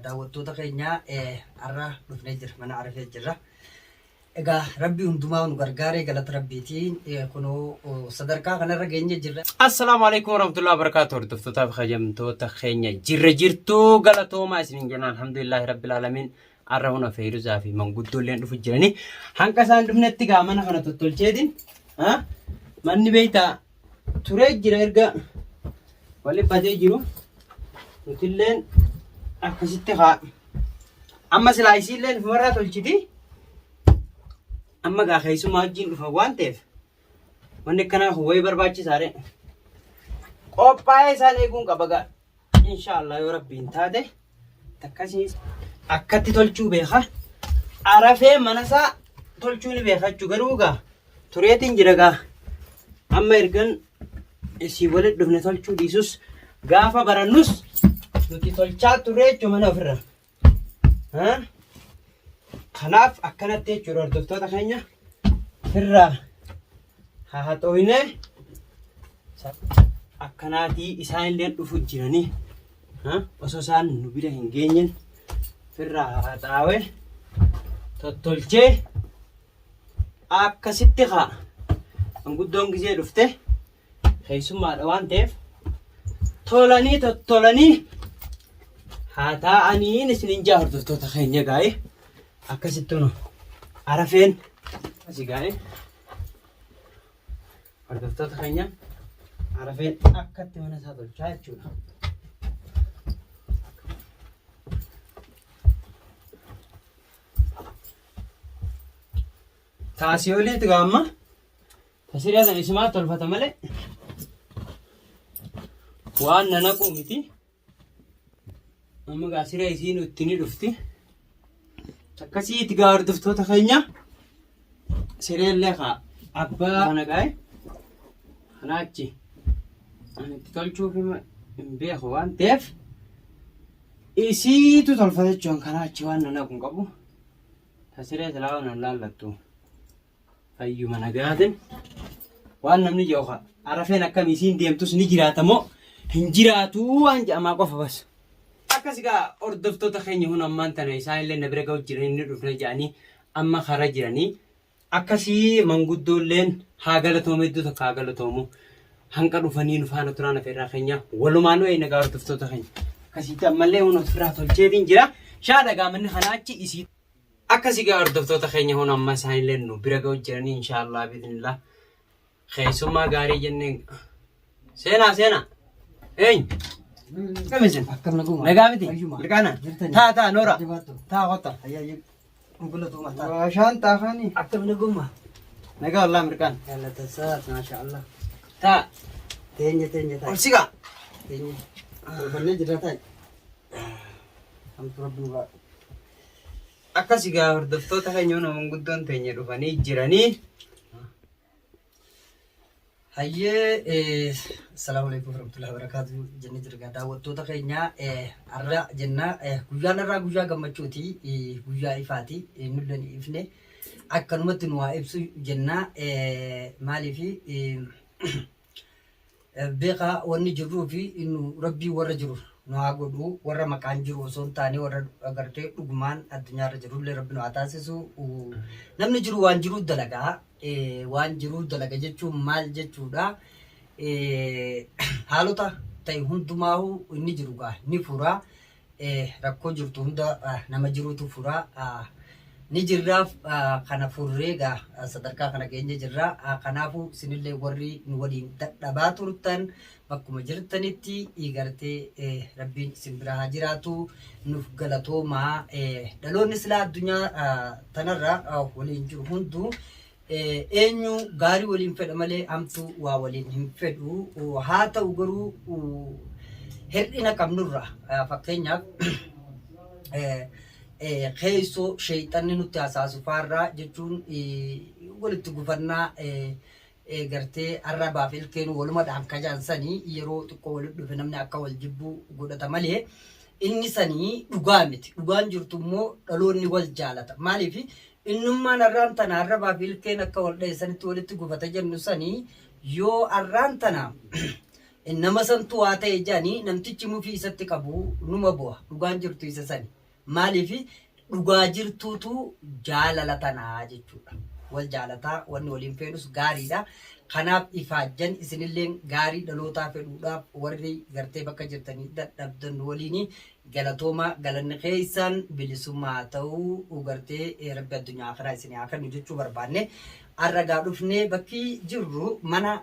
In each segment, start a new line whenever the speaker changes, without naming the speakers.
Daawwattoota keenya har'a dhufnee jira mana Arafee jirra. Egaa Rabbi hundumaa nu gargaaree galata Rabbiitiin kunoo sadarkaa kanarra geenye jirra.
Assalaamu alaikum warahmatullahi wabarakatuh hordoftootaa fi kabajamtoota keenya jirra jirtuu galatoomaa isiniin jenna alhamdulillahi rabbil alamin arra huna feyruzaa fi manguddoolleen dhufu jiranii hanqa isaan dhufnetti gaa mana kana tottolcheetiin manni beektaa turee jira erga wali badee jiru nutilleen akkasitti haa amma silaa isiilleen ofumarraa tolchiti amma gaa keessumaa wajjin dhufa waan ta'eef wanni akkanaa kun wayii barbaachisaadha qophaa'ee isaan eeguun qaba gaa Inshaallah yoo rabbiin taate takkasii akkatti tolchuu beeka. Arafee manasaa tolchuu ni beeka jechuu garuu gaa tureetiin jira gaa amma ergan isii walitti dhufne tolchuu dhiisus gaafa barannus nuti tolchaa turre jechuu mana ofirra. Kanaaf akkanatti jechuudha hordoftoota keenya firraa haa haxooyne akkanaatii isaan illee dhufu jiranii osoo isaan nu bira hin geenyen firraa haa haxaawe tottolchee akkasitti haa manguddoon gizee dhufte keessummaadha waan ta'eef tolanii tottolanii haa taa'aniin isinin jaa hordoftoota keenya gaa'e akkasitti nu arafeen asii gaa'e hordoftoota keenya arafeen akkatti mana isaa tolchaa jechuudha. Taasii oliitu gaamma. Tasiree sana isumaa tolfata malee waan na naqu miti. Amma gaa siree isiin itti ni dhufti. Akkasii itti gaa hordoftoota keenya siree illee kaa abbaa kana gaa'e kanaa achi ani itti tolchuuf hin beeku waan ta'eef isiitu tolfata jechuun kanaa achi waan na naqu hin qabu. Tasiree silaa waan hin laallattu. Fayyuma nagaatin waan namni jedhu ka arafeen akkam isiin deemtus ni jiraata moo hin jiraatu waan jedhamaa qofa bas. Akkas egaa hordoftoota keenya hun ammaan tana isaan illee na bira ga'u jiranii ni dhufna jedhanii amma kara jiranii akkasii manguddoolleen haa galatoomu hedduu tokko haa galatoomu hanqa dhufanii nu faana turaan afeerraa keenya walumaanuu eeyna egaa hordoftoota keenya akkasitti ammallee hun ofirraa tolcheetiin jira shaadha gaamanni kanaa achi isii Akkasi gaa hordoftoota keenya hun amma isaanillee nu bira ga'u jiranii inshaallah biidhnillah keessummaa gaarii jenneen seenaa seenaa eenyu akkam isin
Akkam naguma.
nagaa miti
Fayyuma.
mirqaana
Jirtani.
taa taa noora
Jabaattu.
taa kotta
Ayyaayye. Qulqullatuuma taa.
Waashaan xaafaani
Akkam naguma.
nagaa wallah mirqaan
Galatasaat maasha Allah.
taa
Teenya teenya
ol
taa'e.
siqa
Teenya. Tolfannee jirra taa'e. Hamtu rabbi nu ba'a.
Akkas egaa hordoftoota keenya hunda manguddoon teenya dhufanii jiranii.
Hayyee assalaamu alaikum warahmatullahi wabarakatuh jennee jirra egaa daawwattoota keenya har'a jenna guyyaan har'aa guyyaa gammachuuti guyyaa ifaati nullee ni ifne akkanumatti nu haa ibsu jenna maaliif Beekaa wanni jirruu fi nu rabbii warra jiru nu haa godhu warra maqaan jiru osoo hin taane warra agartee dhugumaan addunyaarra jirullee rabbi nu haa taasisu. Namni jiru waan jiruu dalagaa waan jiruu dalaga jechuun maal jechuudha? Haalota ta'e hundumaa'uu inni jiru gaa ni fura. Rakkoo jirtu hunda nama jiruutu fura. Ni jirraaf kana furree egaa sadarkaa kana geenye jirra. Kanaafuu isinillee warri nu waliin dadhabaa turtan bakkuma jirtanitti gartee rabbiin isin bira haa jiraatu nuuf galatoomaa. Dhaloonni silaa addunyaa tanarra waliin jiru hunduu Eenyu gaarii waliin fedha malee hamtuu waa waliin hin fedhu. Haa ta'u garuu hir'ina qabnurra fakkeenyaaf keessoo sheeyxanni nutti hasaasu faarraa jechuun walitti gufannaa gartee arrabaaf ilkeen waluma dhaan kajaan sanii yeroo xiqqoo walitti dhufe namni akka wal jibbu godhata malee inni sanii dhugaa miti. Dhugaan jirtu immoo dhaloonni wal jaalata. Maaliif Innummaan arraan tana arrabaa fi ilkeen akka wal dhahe sanitti walitti gufata jennu sani yoo arraan tana Nama santu waa ta'e jedhanii namtichi mufii isatti qabu numa bu'a. Dhugaan jirtu isa sani. Maaliif dhugaa jirtuutu jaalala tanaa jechuudha. Wal jaalataa wanni waliin feenus gaariidha. Kanaaf ifaajjan isinilleen gaarii dhalootaa fedhuudhaaf warri gartee bakka jirtanii dadhabdan waliin galatoomaa galanni keessan bilisummaa haa ta'u gartee rabbi addunyaa akhiraa isinii haa kennu jechuu barbaanne. Har'a gaa dhufnee bakki jirru mana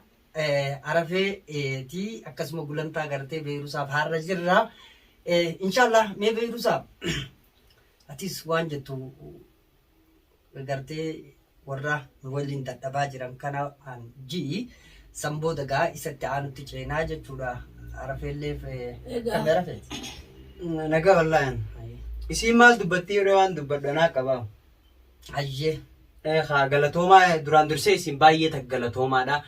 Arafee ti akkasuma gulantaa gartee Beerusaaf har'a jirra. Inshaallah mee Beerusaa atis waan jettu gartee warra nu waliin dadhabaa jiran kana ji'i san booda gaa isatti aanutti ceenaa jechuudha. Arafeelleef
Egaa.
kami Arafee?
Nagaa wallaahi. Isiin maal dubbattii yeroo waan dubbadhu anaa qabaa.
Hayyee.
Haa galatoomaa duraan dursee isin baay'ee takka galatoomaadha.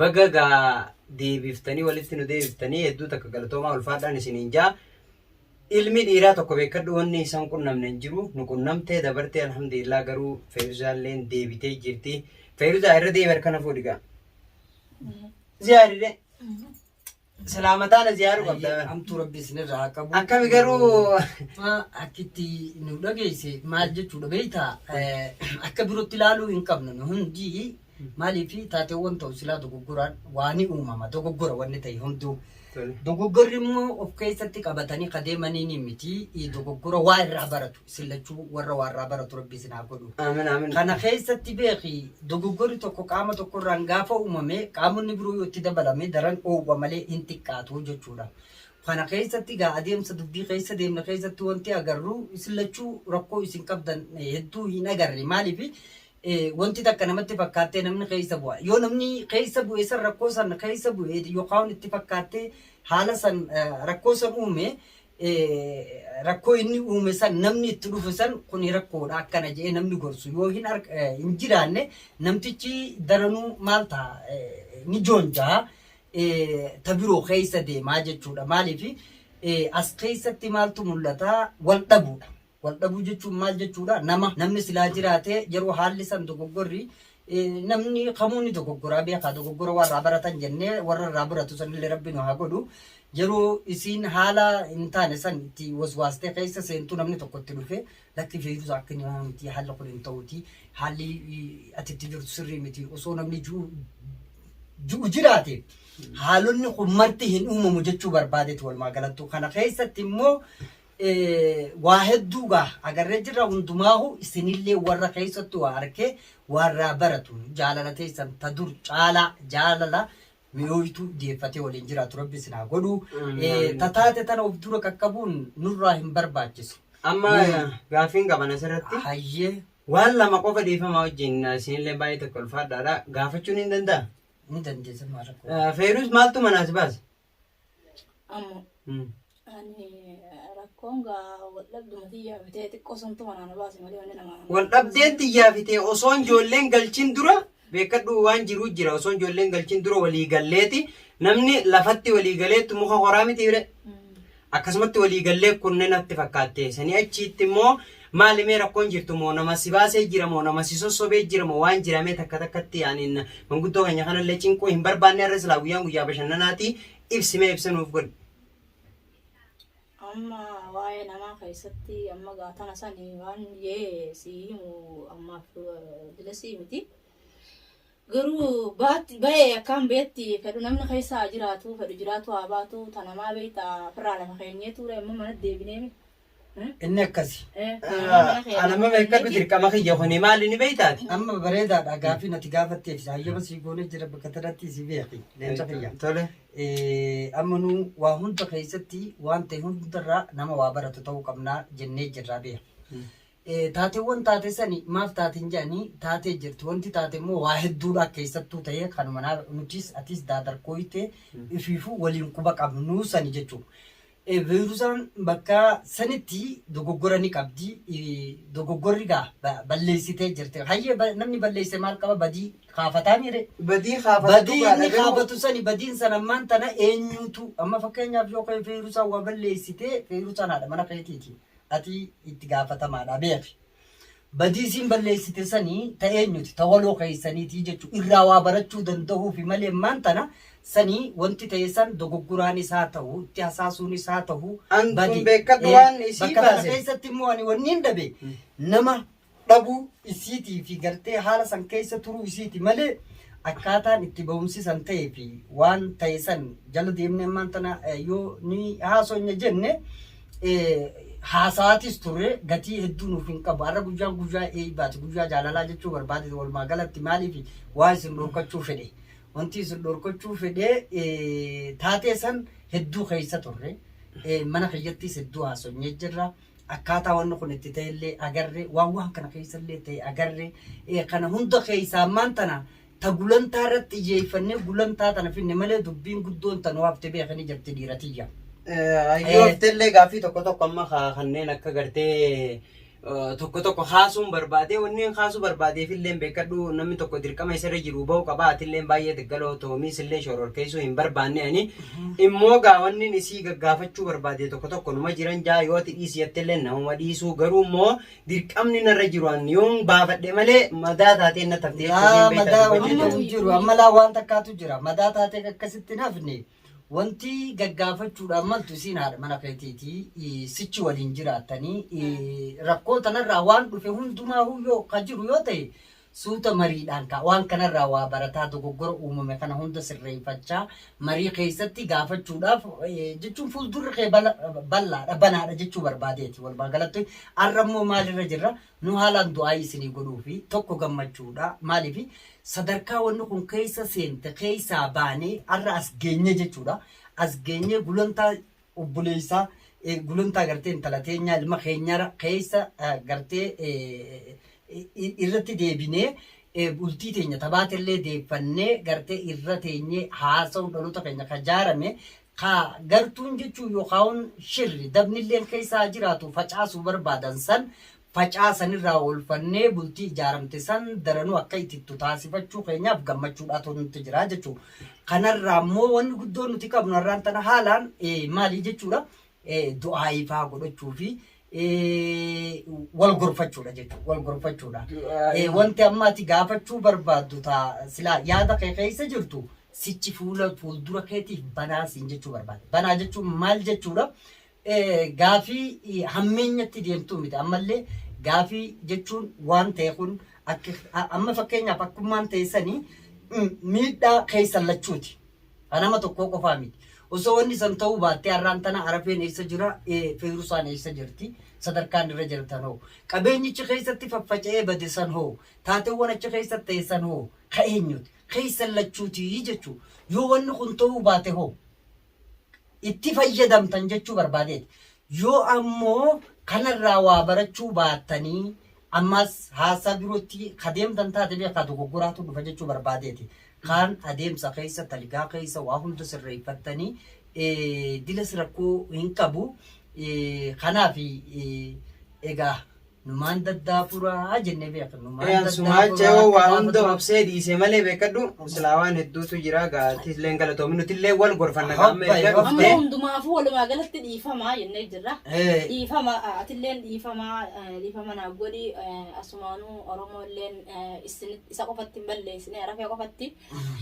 Baga gaa deebiftanii walitti nu deebiftanii hedduu takka galatoomaa ulfaadhaan isiniin jaa. Ilmi dhiiraa tokko beekadhu wanni isaan qunnamne hin jiru. Nu qunnamtee dabartee alhamdulillah garuu Feeruzaalleen deebitee jirti. Feeruzaa irra deebi harka na fuudhi gaa. Ziyaarire. Salaamataa na ziyaaruu qabda.
Hamtuu rabbi isinirraa haa qabu.
Akkami garuu
Akkitti nu dhageesse maal jechuudha beektaa? Akka birootti ilaaluu hin qabnu nu hundi maaliif taateewwan ta'u silaa dogoggoraan waa ni uumama dogoggora wanni ta'e hunduu. Dogoggorri immoo of keessatti qabatanii ka deemaniin miti dogoggora waa irraa baratu isin lachuu warra waa irraa baratu rabbi isin haa godhu.
Amiin amiin.
Kana keessatti beeki dogoggorri tokko qaama tokkorraan gaafa uumame qaamonni biroo yoo itti dabalame daran oowwa malee hin xiqqaatu jechuudha. Kana keessatti gaa adeemsa dubbii keessa deemne keessatti wanti agarru isin lachuu rakkoo isin qabdan hedduu hin agarre maaliif wanti takka namatti fakkaattee namni keessa bu'a. Yoo namni keessa bu'e san rakkoo san keessa bu'e yookaan itti fakkaattee haala san rakkoo san uume rakkoo inni uume san namni itti dhufe san kuni rakkoodha akkana jedhee namni gorsu yoo hin hin jiraanne namtichi daranuu maal ta'a ni joonja'a ta biroo keessa deemaa jechuudha. Maaliif as keessatti maaltu mul'ata wal dhabuudha. Wal dhabuu jechuun maal jechuudha? Nama namni silaa jiraate yeroo haalli san dogoggorri namni kamuu ni dogoggoraa beekaa dogoggora warraa baratan jennee warra irraa baratu sanillee rabbi nu haa godhu. Yeroo isiin haala hin taane san itti waswaastee keessa seentuu namni tokko itti dhufe lakki feetus akka inni miti haalli kun hin ta'uti haalli ati itti jirtu sirrii miti osoo namni ji'u ji'u jiraate haalonni kun marti hin uumamu jechuu barbaadeeti walumaa galattuu kana keessatti immoo waa hedduu gaa agarree jirra hundumaahu isinillee warra keessattu waa arkee warraa baratu jaalala teessan ta dur caalaa jaalala mi'ooytuu deeffatee waliin jiraatu rabbi isin haa godhu. Ta taate tana of dura qaqqabuun nurraa hin barbaachisu.
Amma gaaffiin qaban asirratti.
Hayyee.
Waan lama qofa dhiifama wajjin isinillee baay'ee tokko ulfaadhaadha. Gaafachuun hin danda'a.
Ni dandeessa maal rakkoo.
Feeruz maaltu manaa si baase?
Amma ani rakkoon gaa wal dhabduma tiyyaa fitee xiqqoo santu manaa na baase malee wanni namaa.
Wal dhabdeen tiyyaa fitee osoo ijoolleen galchin dura beekadhu waan jiruu jira osoo ijoolleen galchin dura walii galleeti namni lafatti walii galeetti muka horaa miti bire. Akkasumatti walii gallee kunne natti fakkaatte sanii achiitti immoo maali mee rakkoon jirtu moo nama si baasee jira moo nama si sossobee jira moo waan jiramee takka takkatti ani manguddoo keenya kanallee cinquu hin barbaanne har'a silaa guyyaan guyyaa bashannanaati ibsi mee ibsa nuuf godhi.
Amma waa'ee namaa keessatti amma gaa tana sani waan yee si himu ammaaf dilasii miti. Garuu baatti bahee akkaan beetti fedhu namni keessa haa jiraatu fedhu jiraatu haa baatu ta namaa beekta ofirraa lafa keenyee ture amma mana deebinee mi.
Inni akkasi.
Anama beekadhu dirqama kiyya kuni maali ni beektaati?
Amma bareedaadha gaaffii nati gaafatteef hayyama sii goonee jira bakka tanatti si beeki leenca kiyya.
Tole.
Amma nu waa hunda keessatti waan ta'e hundarraa nama waa baratu ta'uu qabnaa jennee jirraa beeka. Taateewwan taate sani maaf taate hin jedhanii taatee jirti. Wanti taate immoo waa hedduudha keessattuu ta'ee kanuma nutis atis daadarkooyte ifiifuu waliin quba qabnuu sani jechuudha. Veerusaan bakka sanitti dogoggora ni qabdi. Dogoggorri gaa balleessitee jirti. Hayyee namni balleesse maal qaba badii kaafataa miire.
Badii kaafatu
Badii inni
dhugaadha garuu
kaafatu sani badiin san ammaan tana eenyutu amma fakkeenyaaf yoo ka'e Veerusaan waa balleessitee Veerusaan haadha mana keetiiti. Ati itti gaafatamaadha beeki. Badii isiin balleessite sanii ta eenyuti ta waloo keessaniitii jechuu irraa waa barachuu dandahuufi malee ammaan tana sanii wanti ta'e san dogoggoraanis haa ta'u itti hasaasuunis haa ta'u
An tun
badii.
beekkadhu
Eh,
waan isii
Bakka tana
baase.
keessatti immoo ani wanniin dhabe nama dhabuu isiitii fi gartee haala san keessa turuu isiiti malee akkaataan itti ba'umsi san ta'ee fi waan ta'e san jala deemnee ammaan tana eh, yoo ni haasonya jenne eh, haasa'aatis turre gatii hedduu nuuf hin qabu. Har'a guyyaan guyyaa eeybaati guyyaa jaalalaa jechuu barbaade walumaa galatti maaliif waa isin dhorkachuu fedhe. Wanti isin dhorkachuu fedhe eh, taatee san hedduu keessa turre. Eh, mana kiyyattis hedduu haasonyee jirra. Akkaataa wanni kun itti ta'ellee agarre, waan waan kana keessallee ta'e agarre, kana hunda keessaa ammaan tana ta gulantaa irratti xiyyeeffannee gulantaa tana finne malee dubbiin guddoon ta nu hafte beekanii jirti dhiira tiyya.
Yoo haftellee gaaffii tokko tokko amma kanneen akka gartee tokko tokko kaasuun barbaadee wanneen kaasuu barbaadeef illee beekadhu namni tokko dirqama isarra jiru ba'uu qaba atillee baay'ee daggaloo toomiis illee shororkeessuu hin barbaanne ani Immoo gaa wannin isii gaggaafachuu barbaade tokko tokko numa jiran jaa yoo ati dhiisi jettellee namuma dhiisuu garuu immoo dirqamni narra jiru an yoon baafadhe malee madaa taatee natti hafte jechuun
Laa
hin beektaa
madaa
dubbachuu
wanni
jiru.
hin jiru amma laa waan takkaatu jira madaa taatee akkasitti hin hafne wanti gaggaafachuudhaan maltu isiin haadha mana keetiiti sichi waliin jiraattanii rakkoo tanarraa waan dhufe hundumaa yoo ka jiru yoo ta'e Suuta mariidhaan ka'a. Waan kanarraa waa barataa, dogoggora uumame kana hunda sirreeffachaa, marii keessatti gaafachuudhaaf jechuun fuuldurri kee bal'aadha, banaadha jechuu barbaadeeti. Walumaa galatti har'a immoo maalirra jirra? Nu haalaan du'aayii isinii godhuufi tokko gammachuudha. Maaliif sadarkaa wanni kun keessa seente keessaa baanee har'a as geenye jechuudha. As geenyee gulantaa obboleessaa gulantaa gartee intala teenyaa ilma keenyara keessa gartee irratti deebinee bultii teenya tabaatellee deeffannee gartee irra teenyee haasa'uun dhaloota keenya ka jaarame ka gartuun jechuun yookaan shirri dabnilleen keessaa jiraatu facaasuu barbaadan san facaasanirraa oolfannee bultii ijaaramte san daranuu akka itittu taasifachuu keenyaaf gammachuudhaatu nutti jira jechuudha. Kanarraa immoo wanni guddoon nuti qabnu har'aan tana haalaan maali jechuudha du'aayii fa'aa godhachuu fi wal gorfachuudha jechuudha. Wal gorfachuudha. Wanti amma ati gaafachuu barbaaddu taa silaa yaada kee keessa jirtu sichi fuula fuuldura keetiif banaa siin jechuu barbaada. Banaa jechuun maal jechuudha? Gaafii hammeenyatti deemtuu miti. Ammallee gaafii jechuun waan ta'e kun amma fakkeenyaaf akkummaan ta'e sanii miidhaa keessan lachuuti. Kan nama tokkoo qofaa miti. Osoo wanni san ta'uu baattee har'aan tana Arafeen eessa jira, Feyrusaan eessa jirti, sadarkaan irra jirtan hoo. Qabeenyichi keessatti faffaca'ee bade san hoo, taateewwan achi keessatti ta'e san hoo, ka eenyuti? Keessan lachuuti jechuu. Yoo wanni kun ta'uu baate hoo, itti fayyadamtan jechuu barbaadeeti. Yoo ammoo kanarraa waa barachuu baattanii ammas haasaa birootti ka deemtan taate beekaa dogoggoraatu dhufa jechuu barbaadeeti. Kaan adeemsa keessa taligaa keessa waa hunda sirreeffattanii dilas rakkoo hin qabu. Kanaaf egaa Numaan daddaafuraa jennee beekna. Numaan
Eyaan sumaa
daddaafuraa
ce'oo
akka
waa
gaafa
hunda
dura.
obsee dhiise malee beekadhu silaa waan hedduutu jira gaatiilleen galatoomi nutillee wal gorfanna gaama
Hobba
erga
hobba.
Amma
dhuftee
hundumaafuu walumaa galatti dhiifamaa jennee jirra.
Eh,
Dhiifama atilleen dhiifamaa dhiifama naaf godhi asumaanuu Oromoolleen isin isa qofatti hin balleessine arafee qofatti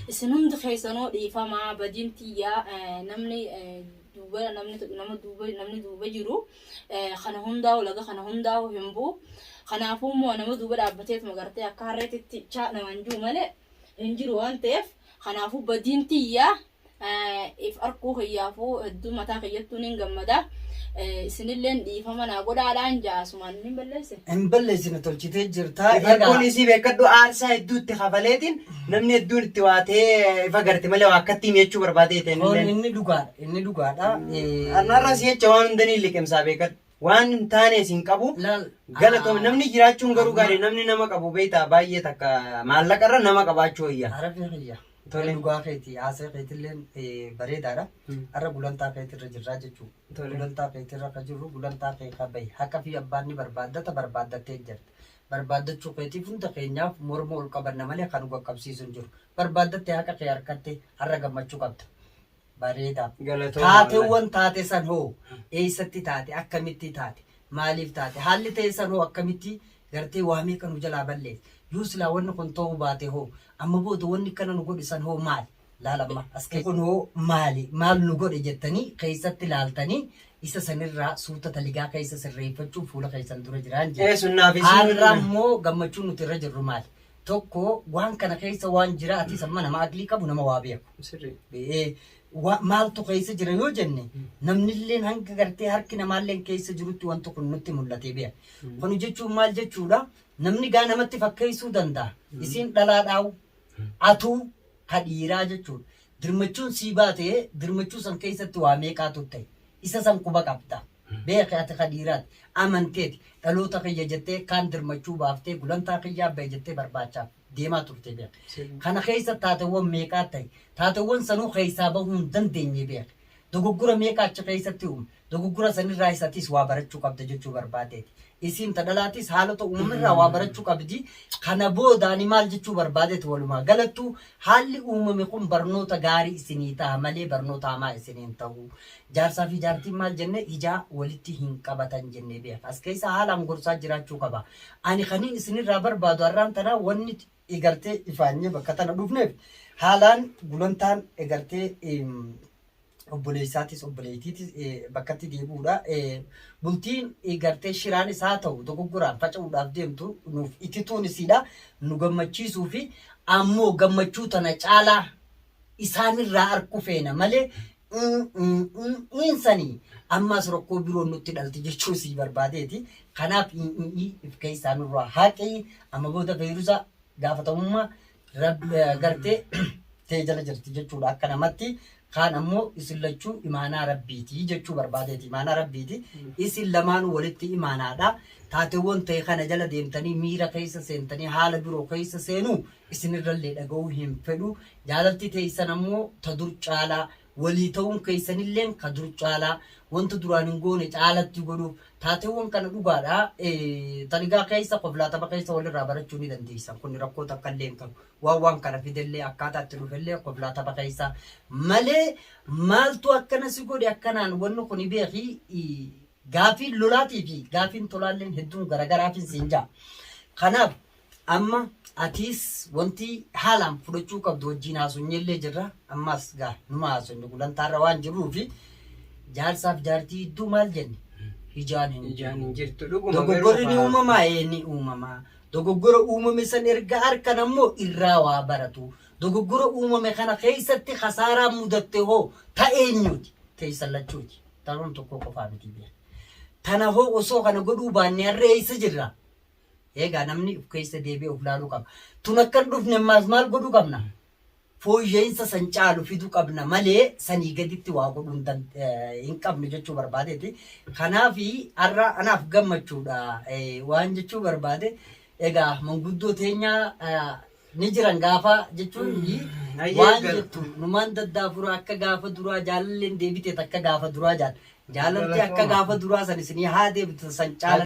isin hundi keessanuu dhiifamaa badiin tiyyaa namni duuba namni nama duuba namni duuba jiru kana hundaa'u laga kana hundaa'u hin bu'u. Kanaafuu immoo nama duuba dhaabbateetuma gartee akka harreetitti chaa namaan jiru malee hin jiru waan ta'eef kanaafuu badiin tiyyaa if arkuu kiyyaafuu hedduu mataa kiyyattuu niin gammada. Isinilleen dhiifama naa godhaadhaan ja'a asumaan niin balleesse.
Hin balleessine tolchitee jirta.
If arguun isii beekadhu aarsaa hedduu itti kafaleetiin namni hedduun itti waa ta'ee if agarte malee waa akkatti himi jechuu barbaadee ta'e
Kun
innilleen.
inni dhugaadha. Inni dhugaadha.
Har'arra si jecha waan hunda ni liqimsaa beekadhu. Waan hin taane sin qabu.
Laal.
Galatoom namni jiraachuun garuu
Amma
gaarii namni nama qabu beektaa baay'ee takka maallaqarra nama qabaachuu wayya.
Arabni kiyya.
Tole.
Dhugaa keeti haasee keetilleen bareedaadha. Har'a gulantaa keetirra jirraa jechuudha.
Tole.
Gulantaa keetirra ka jirru gulantaa kee ka bahi. Haqa fi abbaan ni barbaaddata barbaaddattee jirta. Barbaaddachuu keetiif hunda keenyaaf morma ol qabanna malee kan nu qaqqabsiisu hin jiru. Barbaaddatte haqa kee harkatte har'a gammachuu qabda. Bareedaa.
Galatoomaa wallahi.
Taateewwan taate san hoo eessatti taate akkamitti taate maaliif taate haalli ta'e san hoo akkamitti Gartee waa meeqa nu jalaa balleesse. Yoo silaa wanni kun ta'uu baate hoo amma booda wanni kana nu godhe san hoo maali? Laal amma as keessa. Kun hoo maali? Maal nu godhe jettanii keessatti laaltanii isa sanirraa suuta taligaa keessa sirreeffachuun fuula keessan dura jiraan
jedhe. Ee sunnaa fi
Har'a immoo gammachuun nuti irra jirru maali? Tokko waan kana keessa waan jira atis amma nama aqlii qabu nama waa beeku.
Sirrii.
Maaltu keessa jira yoo jenne namnilleen hanga gartee harki namaalleen keessa jirutti wanti kun nutti mul'atee beeka. Kunu jechuun maal jechuudha? Namni gaa namatti fakkeessuu danda'a. Isiin dhalaa dhaawu atuu ka dhiiraa jechuudha. Dirmachuun sii baate dirmachuu san keessatti waa meeqaatu ta'e. Isa san quba qabda. Beeki ati ka dhiiraati. Amanteeti. Dhaloota kiyya jettee kaan dirmachuu baaftee gulantaa kiyyaa bahe jettee barbaachaaf deemaa turte beeki. Kana keessa taateewwan meeqaa ta'e. Taateewwan sanuu keessaa bahuu hin dandeenye beeki. Dogoggora meeqa achi keessatti uume. Dogoggora sanirraayis atis waa barachuu qabda jechuu barbaadeeti. Isiin ta dhalaatis haalota uumamirraa waa barachuu qabdi. Kana booda ani maal jechuu barbaadeeti walumaa galattu haalli uumame kun barnoota gaarii isinii taha malee barnoota hamaa isinii hin tahu. Jaarsaa fi jaartiin maal jenne ijaa walitti hin qabatan jennee beeka. As keessa haalaan gorsaa jiraachuu qaba. Ani kaniin isinirraa barbaadu har'aan tanaa wanni egartee ifaanyee bakka tana dhufneef haalaan gulantaan egartee obboleessaatis obboleettiitis bakkatti deebi'uudha. Bultiin gartee shiraanis haa ta'u dogoggoraan faca'uudhaaf deemtu nuuf itituun isiidha. Nu gammachiisuu fi ammoo gammachuu tana caalaa isaanirraa arkuu feena malee sanii ammaas rakkoo biroo nutti dhalti jechuu sii barbaadeeti. Kanaaf if keessaa nurraa haqi amma booda feerusa gaafatamummaa gartee tee jala jirti jechuudha akka namatti kaan ammoo isin lachuu imaanaa rabbiiti jechuu barbaadeeti imaanaa rabbiiti isin lamaanuu walitti imaanaadha taateewwan ta'e kana jala deemtanii miira keessa seentanii haala biroo keessa seenuu isinirrallee dhaga'uu hin fedhu jaalalti teessan ammoo ta dur caalaa walii ta'uun keessanilleen ka dur caalaa wanta duraan hin goone caalatti godhuuf Taateewwan kana dhugaadha. Taligaa keessa koflaatama keessa walirraa barachuu ni dandeessan. Kun rakkoo takka illee hin qabu. Waan waan kana fidellee akkaataa itti dhufellee koflaatama keessa malee maaltu akkana si godhe akkanaan wanni kuni beeki gaafiin lolaatii fi gaafiin tolaalleen hedduun garagaraafin siin jaa. Kanaaf amma atiis wanti haalaan fudhachuu qabdu wajjiin haasonyeellee jirra. Ammas gaa numa haasonye gulantaarra waan jirruufi jaarsaaf jaartii gidduu maal jenne? Hijaan hin
Ijaan hin jirtu dhuguma
Dogoggorri ni
garuu
uumamaa? Ee ni uumamaa. Dogoggora uumame san erga arkan ammoo irraa waa baratu. Dogoggora uumame kana keessatti kasaaraan mudatte hoo ta eenyuuti? Teessan lachuuti. Taroon tokkoo qofaa miti beeka. Tana hoo osoo kana godhuu baanne har'a eessa jirra? Eegaa namni of keessa deebi'ee of laaluu qaba. Tun akka hin dhufne ammaas maal godhuu qabna? Fooyya'insa san caalu fiduu qabna malee sanii gaditti waa godhuu hin dan- hin qabnu jechuu barbaadeeti. Kanaaf har'a anaaf gammachuudha waan jechuu barbaade. Egaa manguddoo teenya ni jiran gaafa jechuun waan jettu numaan daddaafura akka gaafa duraa jaalalleen deebiteet akka gaafa duraa jaal. Jaalalti akka gaafa duraa san isinii haa deebitu san caala.